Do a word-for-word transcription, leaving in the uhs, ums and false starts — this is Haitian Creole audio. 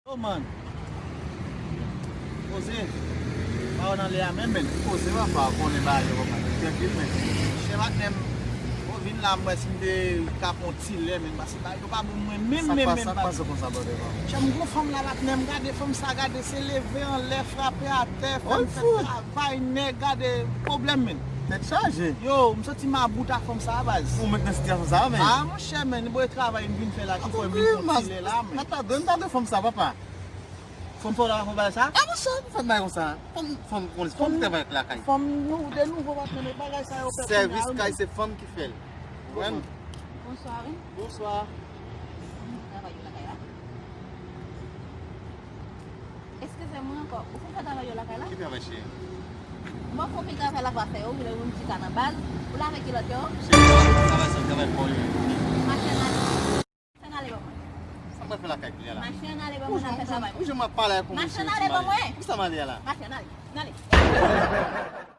Yo, man. Poze. Pa w nan lè a menm, men. Poze, papa, konnen bagay yo kòman. Trankil, men. Chè patnè m, ou vin la, m wè si m te ka pran yon ti lè, men, paske bagay yo pa bon mwen menm, menm, menm. Sa k pase konsa, brother, pa? Chè m, gon fanm la, patnè m, gade fanm sa, gade, se leve anlè, frape atè, fè m fè travay, nèg, gade, pwoblèm, men. Tèt chaje. Yo, m santi m about a fanm sa, baz. Ou menm nan sitiyasyon sa, men. Ah, monchè, men, m travay m vin fè la, ki fè m vin pran ti lè la, men. Ata, donn ta de fanm sa, papa. Fanm sa w ta fè bagay sa? Ah, monchè, nou fè bagay konsa. Fanm, fanm, fanm, fanm ki travay lakay. Fanm nou, de nouvo patnè, men bagay sa yo fè. Sèvis kay se fanm ki fè l. Konprann? Bonswa, wi. Bonswa. Travay yo lakay la. Eskize mwen ankò, ou konn fè travay yo lakay la? Ki travay, cheri? Mwen konn travay la pa fè yo, ou vle moun ti ka nan baz, ou lave kilòt yo. Cheri, travay sa, travay fò, wi. Mache nan. Mache n ale ban mwen. Sa mwen fè lakay kounya la? Mache n ale ban mwen, n ap fè travay. Ou jan m ap pale ak ou, mache n ale ban mwen. Kisa m ale a la? Mache n ale. N ale.